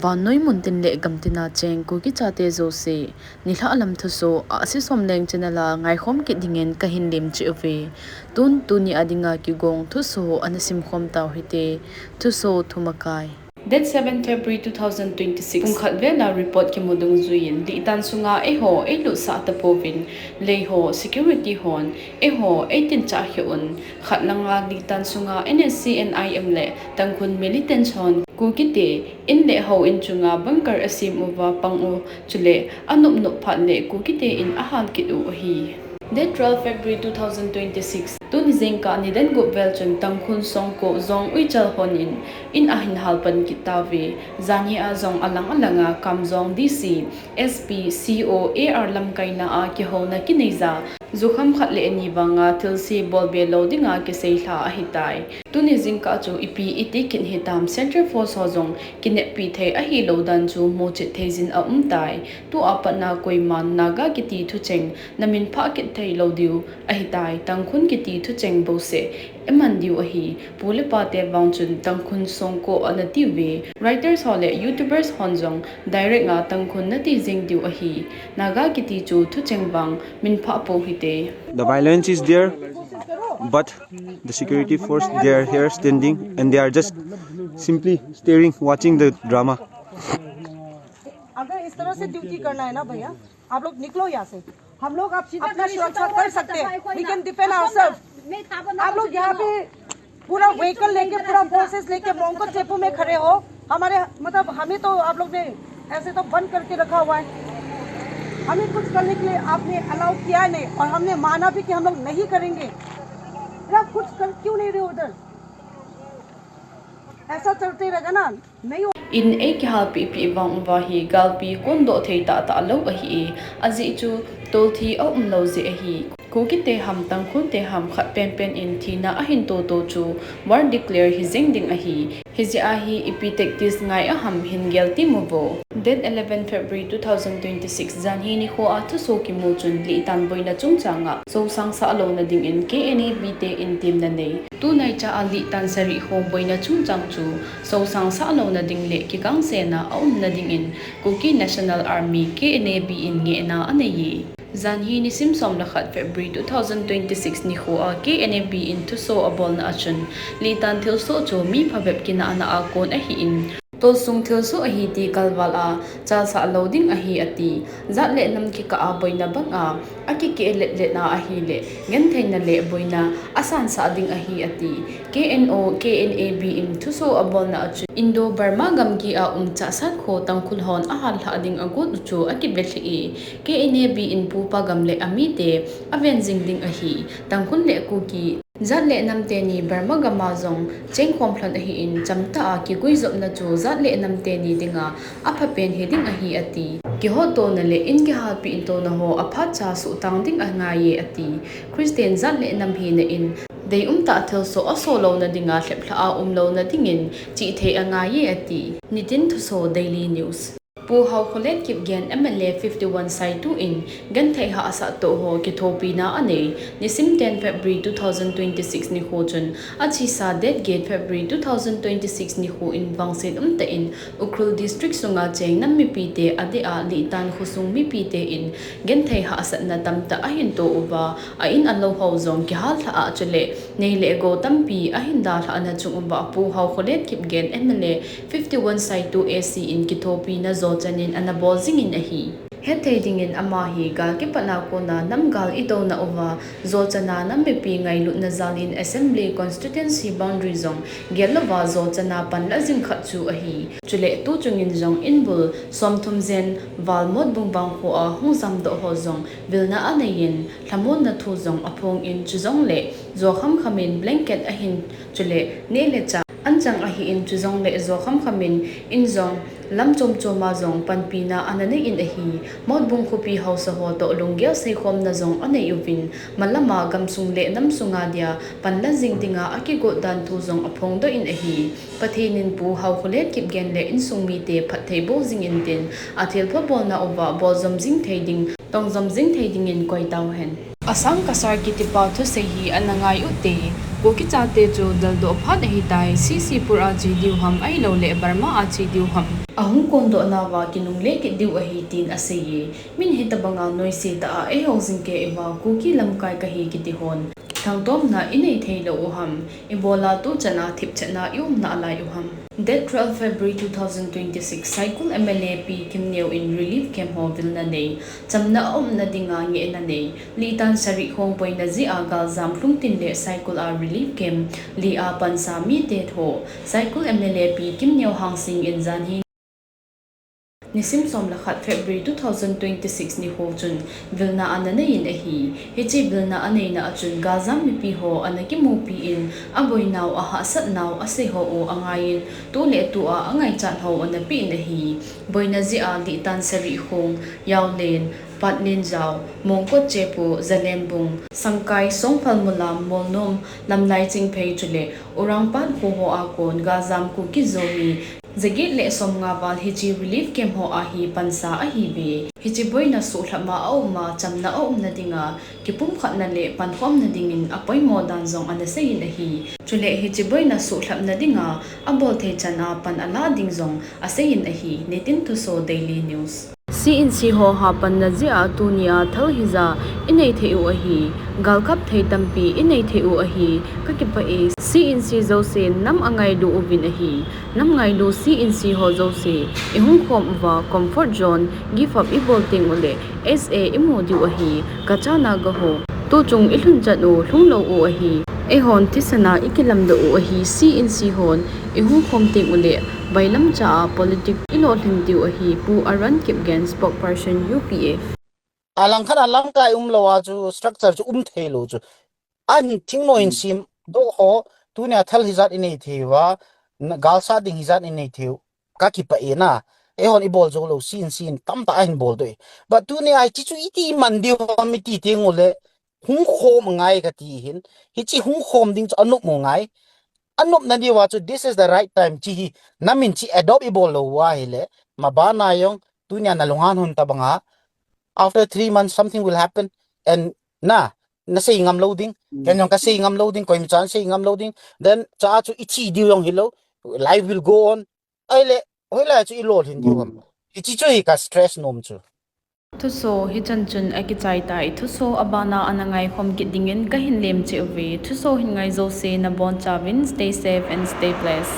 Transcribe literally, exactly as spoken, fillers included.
Vannoi muntin le gamtina cheng Kuki chate jouse, nilhah lam thusoh, Ahsi Somleng channel a ngaikhom kit dingin kahin lemcheh uve. Tun tuni a dinga kigong thusoh ana simkhom tau hite. Thusoh thumakai. Date seven February two thousand twenty-six, pungkhat vela report kimu dungjuiyin, Litan sunga eiho eilutsah tapouvin, leiho security hon eiho eitinchah kheh un. Khat langa Litan sunga N S C N I M le Tangkhul militants hon Kukite in le houin chunga bunker asem uva pang u, chule anop nop phat le Kukite in ahal kit u ahi. Date twelve February two thousand twenty-six, tuni jingkah nidan gup vel chun Tangkhul Songko Zong uichal hon in, in ahin halpan kit tauve. Janhi a jong alang alanga Kamjong D C, S P, C O, A R lamkaina a kihouna kineija, jukham khat le ni vanga thilse bolbe lou dinga kiseilha ahitai. Tuni jingkah chu ipi iti kit hitam, Central Force ho jong kineppi thei ahilou dan chu muchet theijin aumtai. Tua patna koiman Naga kiti thucheng namin phah kit theilou diu ahitai, Tangkhul kiti thucheng bouseh iman diu ahi. Pu le pate vang chun Tangkhul Songko ana tiuve. Writers ho le YouTubers hon jong direct a Tangkhul nati jeng diu ahi. Naga kiti chu thucheng vang minphah pou hite. The violence is there, but the security force, they are here standing and they are just simply staring, watching the drama. अगर इस तरह से ड्यूटी करना है ना भैया, आप लोग निकलो यहाँ से। हम लोग आप अपना सुरक्षा कर सकते हैं। We can defend ourselves। आप लोग यहाँ पे पूरा व्हीकल लेके, पूरा फोर्सेस लेके मोंगको चेपू में खड़े हो। हमारे, मतलब, हमें तो आप लोग ने ऐसे तो बंद करके रखा हुआ है। हमें कुछ करने के लिए आपने अलाउ किया नहीं, और हमने माना भी कि हम लोग नहीं करेंगे। फिर आप कुछ कर क्यों नहीं रहे हो उधर? ऐसा चलते रहेगा ना, नहीं हो- In eikihalpeh peh vang uva hi galpi kondoh thei tahtah lou ahi e, ajeh chu tolthi aumlou jeh ahi. Kukite ham, Tangkhulte ham khat penpen in thina ahin toto chu war declare hijeng ding ahi. Hijeh a hi ipi tactics ngai aham hin gel temuvo. Date eleven February two thousand twenty-six, janhi nikho a thusoh kimu chun Litan boina chungchang a sosangsah louna dingin K N A B te in temna nei. Tunaicha a Litan Sarih ho boina chungchang chu sosangsah louna ding le kikangsen a aumna dingin Kuki National Army, K N A B in ngehna anei e. Janhi nisim som le khat February two thousand twenty-six nikho a K N A B in thusoh abolna a chun Litan thilsoh chu mi phabep kinahna a kon ahin, tolsung thilsoh ahi ti kalval a chalsah lou ding ahi ati. Jat le nam kikah a boina banga akikeh letlet na ahile gentheina le boina asansah ding ahi ati. K N O, K N A B in thusoh abolna a chun Indo-Burma gamgi a um Chassad kho Tangkhul hon ahallhah ding agot u chu akivelheh e. K N A B in pupa gam le amite aven jing ding ahi. Tangkhul le Kuki, jat le nam teni Burma gam a jong chengkhom lhon ahin, chamtah a kiguijopna chu jat le nam teni dinga aphapen hiding ahi ati. Kihottona le in kihalpeh tona ho aphatcha suhtang ding angaiye ati. Christian jat le nam hina in deium tah thilsoh asoh louna dinga lheplhah a umlouna dingin chihthei angaiye ati. Nitin thusoh Daily News. Pu Haokholet Kipgen M L A fifty-one Saitu in genthei hahsat toh ho kithopina anei. Nisim ten February two thousand twenty-six nikho chun achesa date get February two thousand twenty-six nikho in vangset umtah in Ukhrul District sunga cheng nam mipite adeh a Litan khosung mipite in genthei hahsatna tamtah ahin to uva, a in a lou ho jong kihallhah a chule nei le gou tampi ahin dalhahna chung uva Pu Haokholet Kipgen M L A fifty-one Saitu A C in kithopina jochan in ana bol jingin ahi. Hetthei dingin ama hi gal kipatna kona namgal idouna uva jochan a nam mipi ngailutna jal in Assembly Constituency Boundary jong gel louva jochan a panla jing khat chu ahi. Chule tuchung in jong inbul somthum jen val Motbung vangkho a hung jamdoh ho jong vilna anei in lhamonna thu jong aphong in, chujongle jo khamkham in blanket ahin, chule neh le chah anchang ahin, chujongle jo khamkham in in jong lam chom chom a jong panpina ana nei in ahi. Motbung khopi haosa ho toh lunggel seikhomna jong anei uvin, malama gamsung le namsunga dia panla jing dinga akigot dan thu jong aphongdoh in ahi. Pathen in Pu Haokholet Kipgen le insung mite phatthei boh jing intin, athilpha bolna uva boljom jing thei ding, tongjom jing thei dingin koi tauhen. Asang Kasar kitipa thusei hi ana ngai ute. Kuki chate chu deldoh phat ahitai, C C Pur a che diu ham, ahilouleh Burma a che diu ham. Ahung kondoh nauva kinungle kit diu ahi tin aseiye. Min hitabanga noise tah a eiho jingkah uva Kuki lamkai kahi kiti hon thangtomna inei theilou u ham. Ibola tuchan a thipchetna iumna lai u ham. Date twelve February two thousand twenty-six, Saikul M L A Pi Kimneo in relief camp ho vilna nei, chamna aumna dinga ngehna nei, Litan Sari Khong boina jeh a galjam lhungtin le Saikul a relief camp li a pansa mite ho, Saikul M L A Pi Kimneo Hangsing in janhi nisim som le khat February two thousand twenty-six nikho chun vilna ana nei in ahi. Hiche vilna aneina a chun galjam mipi ho ana kimupi in aboinau ahahsatnau asei ho u angaiyin tu le tu a angaichat ho ana pe in ahi. Boina jeh a Litan Sari Khong, Yaolen, Patlen Jao, Mongkot Chepu, Zalenbung, Sangkai, Songphal Mulam, Molnom, Lamlai Chingphei chule Urangpat kho ho a kon galjam Kuki Zomi jaget le somnga val hiche relief camp ho a hi pansa ahiuve. Hiche boina suhlhap ma aum a chamna aumna dinga kipumkhatna le pankhomna dingin apoimo dan jong ana seiyin ahi. Chule hiche boina suhlhapna dinga abol thei chan a pan ala ding jong aseiyin ahi. Nitin Thuso, Daily News. C N C ho hapanna jeh a tunia thal hija inei thei u ahi. Galkap thei tampi inei thei u ahi. Kakipah e, C N C jouse nam angailu uvin ahi. Nam ngailu C N C ho jouse, ihung khom uva comfort zone give up ibol teng uleh S A imu diu ahi, kachana gaho. Tuchung ilhun chan u lhunglou u ahi. Eihon thisana ikilamdoh u ahi, C N C hon ihung khom teng uleh bailam cha a politic ilolhin diu ahi, Pu Aran Kipgen, spokesperson U P F. Alangkhat a lamkai umlou a chu structure chu um theilou chu. An thingnoiyin simdoh ho, tunia thal hijat inei thei uva, galsa ding hijat inei thei u. Kakipah e na. Eihon ibol joulou C N C in tamtah ahin boldoh e. But tunia hiche chu iti man diu ham iti teng uleh hung khom ngai kati hin. Hiche hung khom ding chu anop mo ngai. Anopna diuva chu this is the right time chi hi. Namin chi adopt ibol lou uva ahileh, mabana jong tunia nalunghan hon tabanga, after three months something will happen. And na, nasei ngam lou ding, ken jong kasei ngam lou ding, koima chan sei ngam lou ding. Then cha chu ithi diu jong hilou, life will go on. Ahileh hoilai chu ilolhin diu ham. Hiche chu hi ka stress nom chu. Thuso hichan chun akichai tai. Thuso abana ana ngaikhom kit dingin kahin lemcheh uve. Thuso hin ngai jouse nabonchauvin stay safe and stay blessed.